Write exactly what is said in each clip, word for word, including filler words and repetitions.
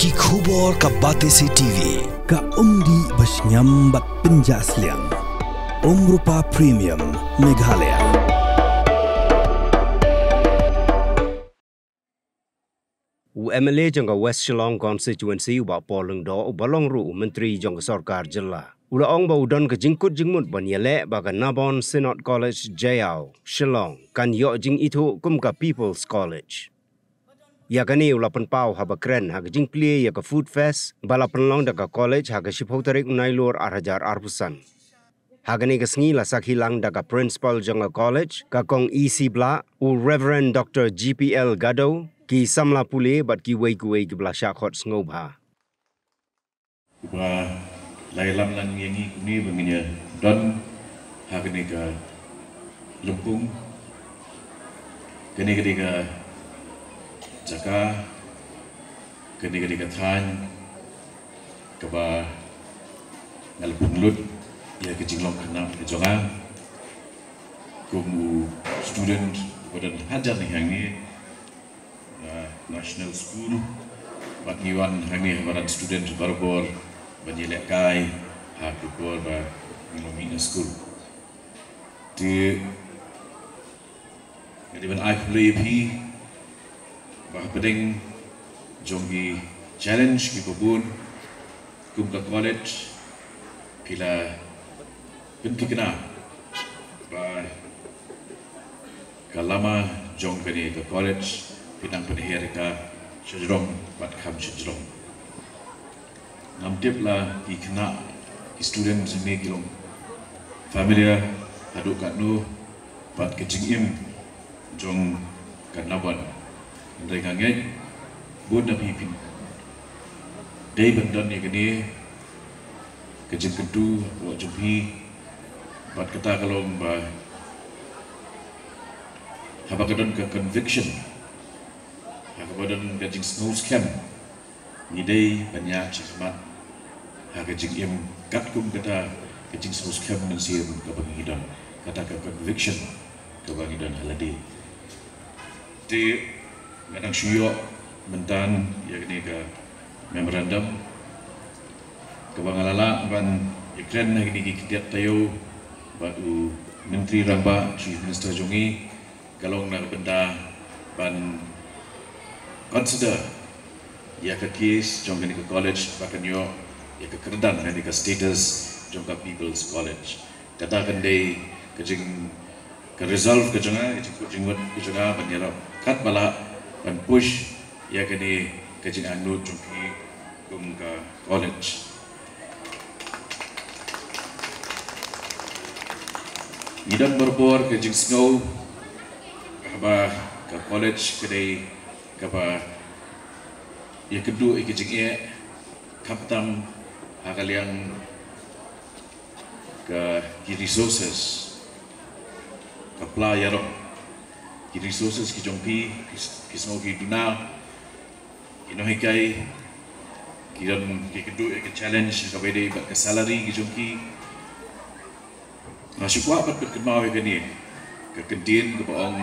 Ki khubor ka Batesi T V. Ka umdih ba shngiam bad pynjah sliang. Umrupa Premium Meghalaya. U M L A jong ka West Shillong Constituency, u Bah Paul Lyngdoh, uba long ruh u Myntri jong ka Sorkar Jylla, u la ong ba u don ka jingkut jingmut ban ïaleh ba ka Nabon Synod College Jaiaw, Shillong, kan ïoh jingithuh kum ka People's College. Ïa kane u la pynpaw haba kren ha ka jingplie ïa ka Food Fest ba la pynlong da ka college ha ka shiphew tarik u Nailur ar hajar arphew san. Ha kane ka sngi la sakhi lang da ka principal jong ka college, ka Kong E C Blah, u Reverend Doctor G P L Gaddow, ki samla pule bad kiwei kiwei kiba la shah khot sngewbha. Ba la ïalam lang ïa ngi kumne ba ngin ïa don ha kane ka lympung, kane ka dei ka jaka, kane ka dei ka thaiñ kaba nga la pynlut ïa ka jinglong khynnah ka jong nga kum u student uba don hajan hangne na National School, bad ngi wan hangne ha madan student barabor ban ïalehkai ha ka por ba ngi mih na skul. Te nga dei ban ai khublei ïa phi ba hapdeng jong ki challenge kiba bun, kum ka college phi la pynthikna ba ka lama jong kane ka college phi nang pynhiar ïa ka shajrong bad kham shajrong. Ngam tip la ki khynnah, ki student jong ngi ki long familiar haduh katno bad ka jingim jong ka Nabon. Hynrei nga ngeit bun na phi phin dei ban don ïa kane ka jingkyntu hapoh jong phi, bad kata ka long ba haba ka don ka conviction, haba ka don ka jingsngewskhem, ngi dei ban ïaid shakhmat ha ka jingim katkum kata ka jingsngewskhem mynsiem kaba ngi don, kata ka conviction kaba ngi don ha lade. Te nga dang shu ïoh mynta ïa kane ka memorandum kaba nga la lah ban ïakren ha kine ki khyndiat taïew bad u Myntri Rangbah, Chief Minister jong ngi, ka long na ka bynta ban consider ïa ka case jong kane ka college ba kan ïoh ïa ka kyrdan, kane ka status jong ka People's College. Kata kan dei ka jing, ka resolve ka jong nga, ka jingkut jingmut ka jong nga ban ïarap katba lah ban push ïa kane ka jingangnud jong ki kum ka college. Ngi don barabor ka jingsngew kaba ka college ka dei kaba ïakynduh ïa ka jingeh, khamtam ha ka liang ka ki resources, ka pla ïarap, ki resources ki jong phi, ki, ki sngew ki duna, ki nonghikai, ki don ki kynduh ïa ka challenge kaba ïadei bad ka salary ki jong ki. Nga shu kwah ban pynkynmaw ïa kane ka kyntien kaba ong,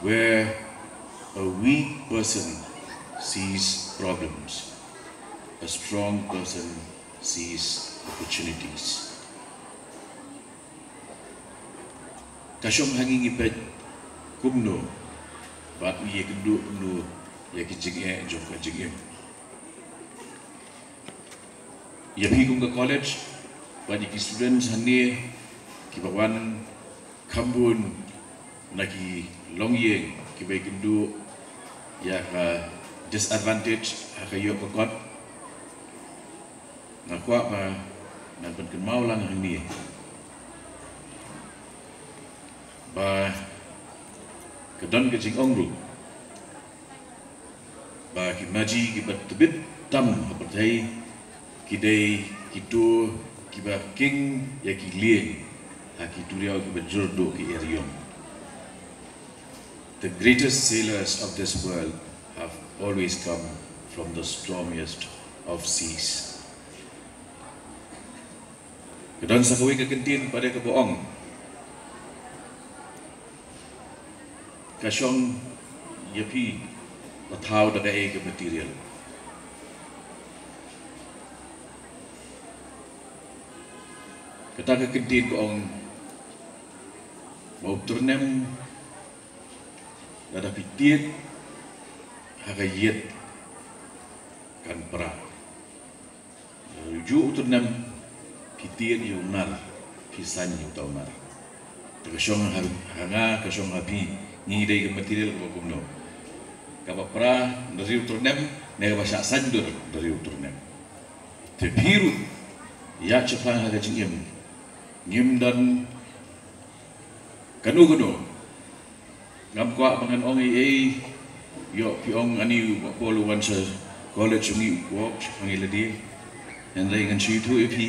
where a weak person sees problems, a strong person sees opportunities. Ka shong ha ngi ngi peit kumno bad ngi ïakynduh kumno ïa ki jingeh jong ka jingim. Ïa phi kum ka college bad ïa ki students hangne kiba wan kham bun na ki longïing kiba ïakynduh ïa ka disadvantage ha ka ïoh ka kot. Nga kwah ba ngan pynkynmaw lang hangne ba ka don ka jingong ruh ba ki maji kiba tbit tam ha pyrthei ki dei kito kiba king ïa ki lieng ha ki duriaw kiba jur duh ki eriong. The greatest sailors of this world have always come from the stormiest of seas. Ka don sa kawei ka kyntien pat kaba ong, ka shong ïa phi Pathaw da kaei ka material. Kata ka kyntien ka ong ba u tyrnem lada phi tied ha ka ïit kan pra. Ju u tyrnem phi tied ïa u nar, phi saiñ ïa uta u nar. Te ka shong ha, ha nga, ka shong ha phi, ngi dei ka material kaba kumno. Kaba pra na ri u tyrnem, ne kaba shah saiñ dur na ri u tyrnem. Te phi ruh ïa shaphrang ha ka jingim ngim don kano kano. Ngam kwah ba ngan ong ei ei. Ïoh phi ong ani u Bah Paul u wan sha college u ngi u kwah sha pang i lade. Hynrei ngan shu ïathuh ïa phi.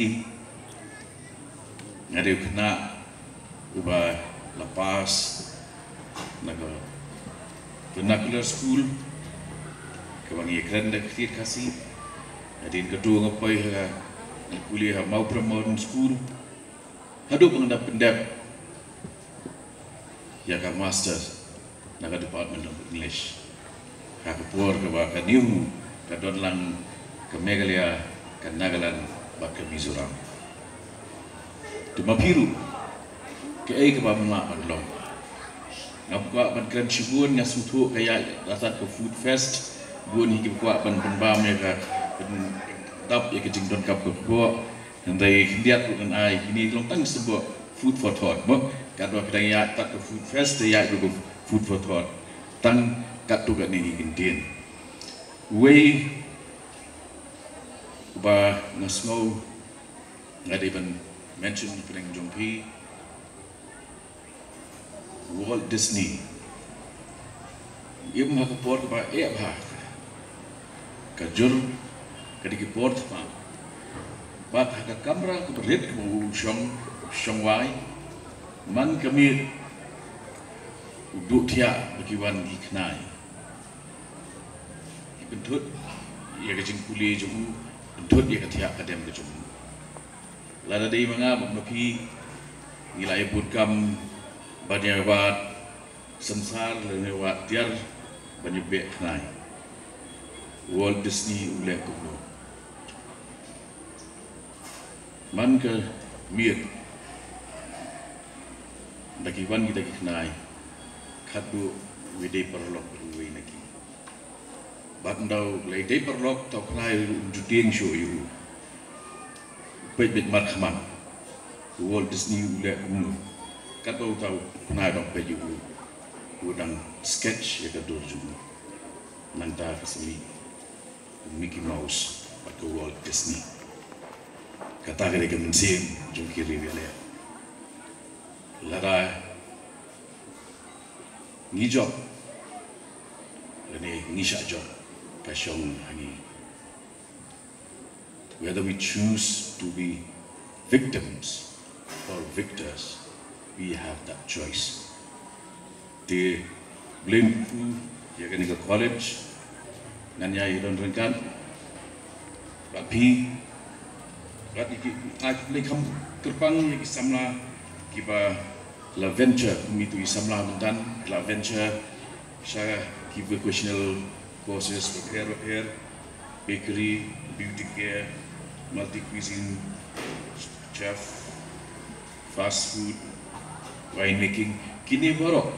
Nga dei u khynnah uba la pass na ka vernacular school kaba ngi ïakren da ka ktien Khasi. Hadien kata nga poi ha, nga pule ha Mawprem Modern School. Haduh ba nga dang pyndep ïa ka master na ka Department of English. Ha ka por kaba ka NEHU ka don lang ka Meghalaya, ka Nagaland bad ka Mizoram. Te ma phi ruh, kaei kaba ym lah ban long. Ngam kwah ban kren shibun, nga sngewthuh ka ïaid artat ka Food Fest, bun hi kiba kwah ban pynbam ïa ka, pyndap ïa ka jingdonkam ka kpoh. Hynrei khyndiat ruh ngan ai, kine ki long tang symboh food for thought mo. Katba phi dang ïaid artat ka Food Fest, te ïaid ruh ka food for thought. Tang katto katne ki kyntien. Uwei uba nga sngew nga dei ban mention hapdeng jong phi, Walt Disney. Im ha ka por kaba eh bha, ka jur ka dei ki por thma. Bad ha ka kamra kaba rit kaba u shong, shong wai, man ka miet u duh thiah ba ki wan ki khnai. Ki pynthut ïa ka jingpule jong u, pynthut ïa ka thiah ka dem ka jong u. Lada dei ma nga bad ma phi, ngi la ïa bud kam ban ïa wad synsar lane wad tiar ban ïa beh khnai. Walt Disney u leh kumno? Man ka miet da ki wan kita ki khnai, khatduh u dei paralok bad uwei na ki. Bad ynda u la dei paralok, ta u khnai ruh um ju tieng shuh ïa u. Peit beit markhmat. U Walt Disney u leh kumno? Katba uta u khnai dang peit ïa u, u dang sketch ïa ka dur jong u. Nangta ka sngewthuh u Mickey Mouse bad ka Walt Disney. Kata ka dei ka mynsiem jong ki riewïaleh. Lada ngi jop lane ngi shah jop, ka shong ha ngi. Whether we choose to be victims or victors, we have that choice. Te blame ku ïa kane ka college, ngan ïa ïa don ryngkat bad phi, bad ïa ki, ai khublei kham kyrpang ïa ki samla kiba la venture, kum itu i samla mynta, la venture sha ki vocational courses bapher bapher, bakery, beauty care, multi cuisine, chef, fast food, wine making, kine baroh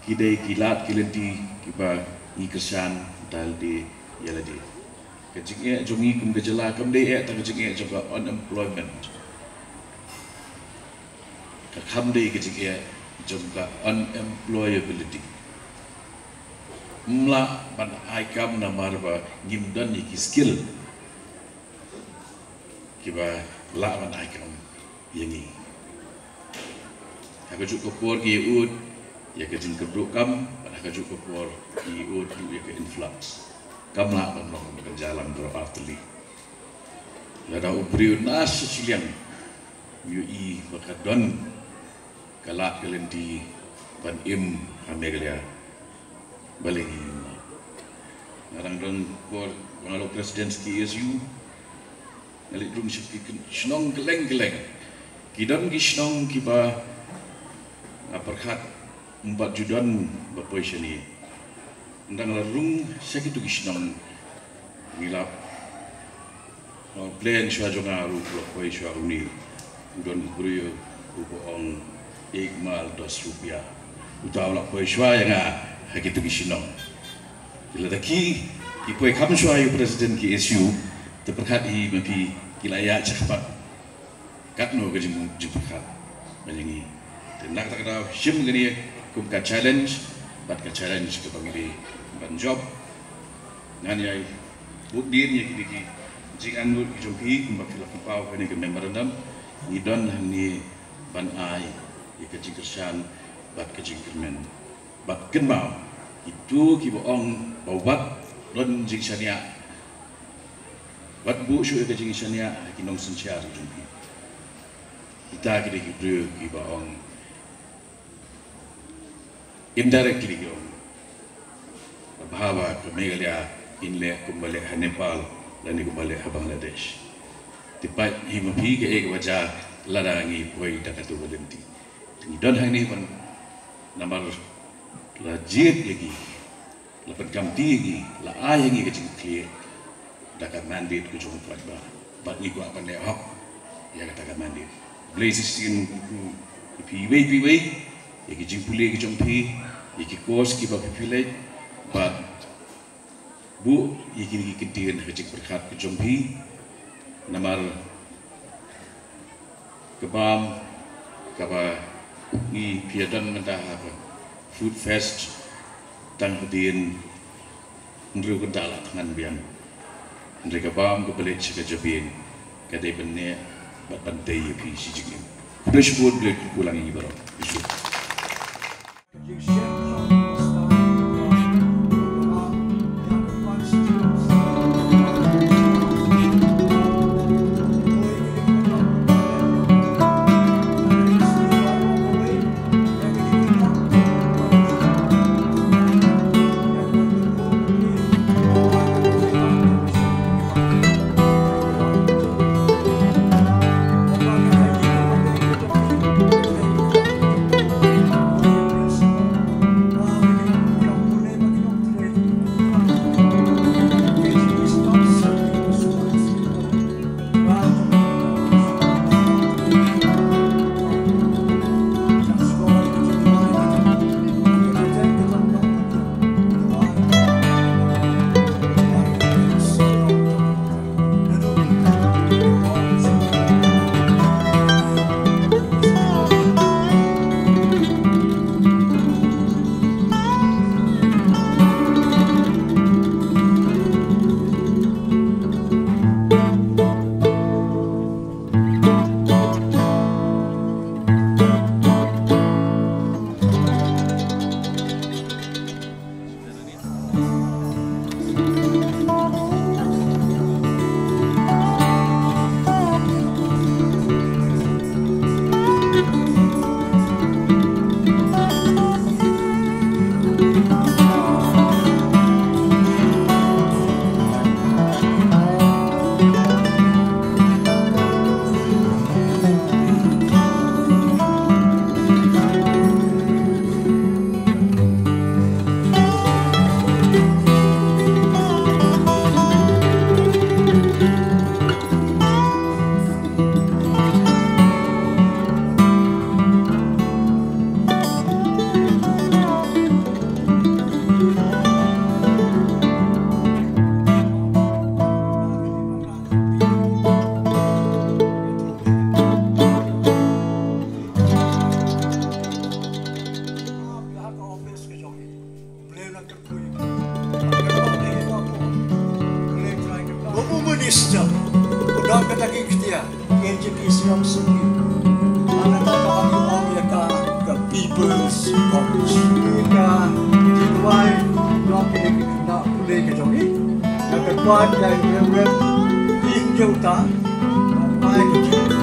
ki dei ki lad ki lynti kiba ngi kyrshan da lade ïa lade. Ka jingeh jong ngi kum ka jylla kam dei eh tang ka jingeh jong ka unemployment. Ka kham dei ka jingeh jong ka unemployability. Ym lah ban ai kam namar ba ngim don ïa ki skill kiba lah ban ai kam ïa ngi. Ha kajuh ka por ki ïa ud ïa ka jingkyrduh kam, bad ha kajuh ka por ki ïa ud ruh ïa ka influx. Kam lah ban long ba kan jia lang baroh artylli. Lada u briew na shi shiliang u ïohi ba ka don ka lad ka lynti ban im ha Meghalaya, balei ngin ym lah? Nga dang don por ba nga long president K S U, nga leit rung sha ki shnong kylleng kylleng. Ki don ki shnong kiba nga pyrkhat ym pat ju don ba poi shane. Dang la rung sha kito ki shnong ngi lap. Plan shuwa jong nga ruh la poi shuwa une u don u briew uba ong ek mal dos rupiah. Uta u la poi shuwa ïa nga ha kito ki shnong. Te lada ki ki poi kham shuwa ïa u president ki S U te pyrkhat hi ma phi ki la ïa chah pat. Katno ka jing jingpyrkhat ba ïa ngi. Te na kata ka daw shim kane kum ka challenge bad ka challenge kaba ngi dei ban jop. Ngan ïai bud dien ïa kine ki jingangnud ki jong phi kumba phi la pynpaw kane ka memorandum. Ngi don hangne ban ai ïa ka jingkyrshan bad ka jingkyrmen. Bad kynmaw kito kiba ong ba wat don jingshaniah, wat buh shuh ïa ka jingshaniah ha ki nongsynshar ki jong phi. Kita ki dei ki briew kiba ong indirectly ki ong ba bha ba ka Meghalaya in leh kumba leh ha Nepal lane kumba leh ha Bangladesh. Te peit hi ma phi kaei kaba jia lada ngi poi da kato ka lynti. Te ngi don hangne ban namar la jied ïa ngi, la pynkhamti ïa ngi, la ai ïa ngi ka jingkitkhlieh da ka mandate ka jong u paidbah bad ngi kwah ban leh hok ïa kata ka mandate. Blei shisien ïa phi iwei pa iwei ïa ki jingpule ki jong phi, ïa ki course kiba phi phi leit bad buh ïa kine ki kyntien ha ka jingpyrkhat ka jong phi. Namar ka bam kaba ngi phi ïa don mynta ha ka Food Fest tang hadien hynriew kynta la thngan biang. Hynrei ka bam kaba leit sha ka jabieng ka dei ban neh bad ban tei ïa phi shi jingim. Khublei shibun, Blei kyrkhu lang ïa ngi baroh. Ba u minister u don kata ka ikhtiar, N G P Sniawbhalang Suki. Hangta ka ba ki ong ïa ka ka People's College. Ka T Y don ka ikhtiar pule ka jong i. Ka ka kwah ïa i rem rem in jong ta. Ai ka jong